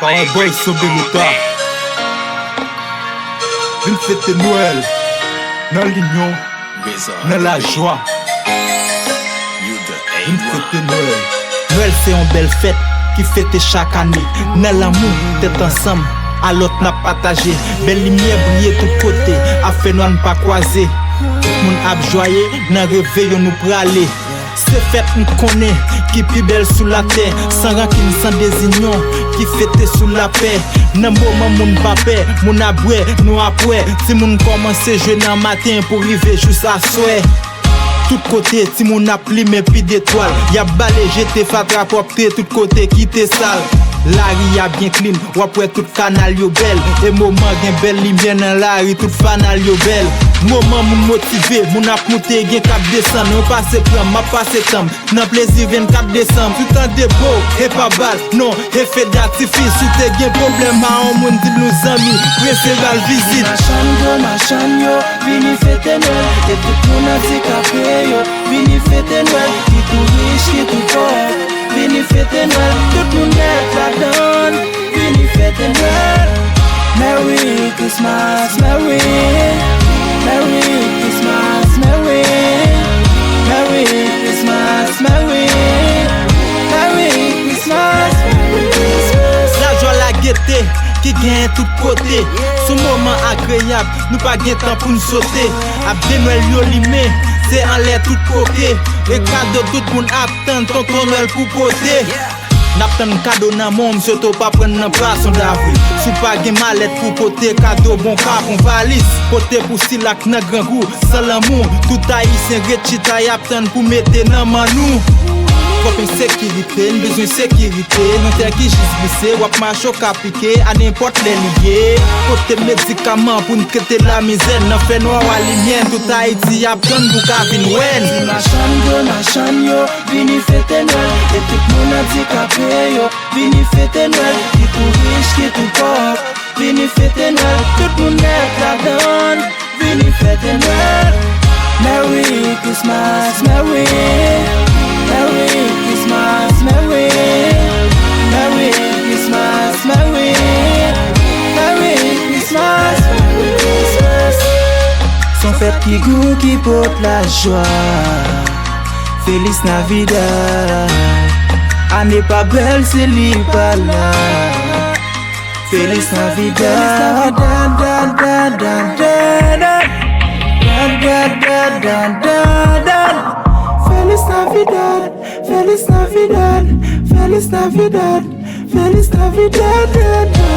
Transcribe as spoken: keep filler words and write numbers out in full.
Power Boy Sobe Leta. Vin fete Nwèl nan linyon, nan lajwa. Vin fete Nwèl. Nwèl se yon bèl fèt ki fete chak ane. Nan lanmou, tèt ansanm, alòt n ap pataje. Bèl limyè briye tout kote, afè nwa n pa kwaze. Tout moun ap jwaye, nan reveyon nou prale. Se fèt m konnen ki pi bèl sou latè. San rankin, san dezinyon, ki fete sou lapè. Nan moman moun pa pè, moun ap bwè, nou ap wè. Timoun kòmanse jwe nan maten pou rive jous aswè. Tout kote, timoun ap limen pil detwal. Y ap bale, jete fatra, pwòpte tout kote, kite sal. Lari a byen klin, w ap wè tout kanal yo bèl. E moman gen bèl limyè nan lari, tout fanal yo bèl. Moman moun motive, moun ap moute, gen k ap desann. Mwen pase pran m, m ap pase tan m. Nan plezi vennkat desanm, si w tande bo, e pa bal, non, e fe datifis. Si w te gen pwoblèm a yon moun, di l nou zanmi, prese ba l vizit. Machann gwo machann yo, vini fete Nwèl. E tout moun andikape yo, vini fete Nwèl. Ki tou rich, ki tou pòv, vini fete Nwèl. Tout moun nèt ladan l. Vini fete Nwèl. Merry Christmas, Merry. Merry Christmas, Merry. Merry Christmas, Merry. Merry Christmas, Merry Christmas. Lajwa, lagete ki genyen tout kote. Se yon moman agreyab, nou pa gen tan pou n sote. Ap de Nwèl yo limen, se anlè tout kote. E kado tout moun ap tann Tonton Nwèl pou pote. N ap tann kado nan men w, m swete w pa pran nan pwason davril. Si w pa gen malèt pou pote, kado bon ka pran valiz. Pote pou sila k nan grangou, san lanmou. Tout Ayisyen ret chita, y ap tann pou mete nan men nou. Twòp ensekirite, n bezwen sekirite. Nan tè ki jis glise, w ap mache, w ka pike, a nenpòt lè li ye. Pote medikaman pou n trete lamizè. Nan fènwa, w a limyè, tout Ayiti ap tann pou ka vin wè n. Ti machann gwo machann yo, vini fete Nwèl. E tout moun andikape yo, vini fete Nwèl. Ki tou rich, ki tou pòv, vini fete Nwèl. Tout moun nèt ladan l, vini fete Nwèl. Merry Christmas, Merry. Merry Christmas, Merry. Merry Christmas, Merry. Merry Christmas, Merry Christmas. Se yon fèt ki gou, ki pote lajwa. Feliz Navidad. Ane pa bèl si li pa la. Feliz Navidad. Feliz Navidad. Feliz Navidad. Feliz Navidad.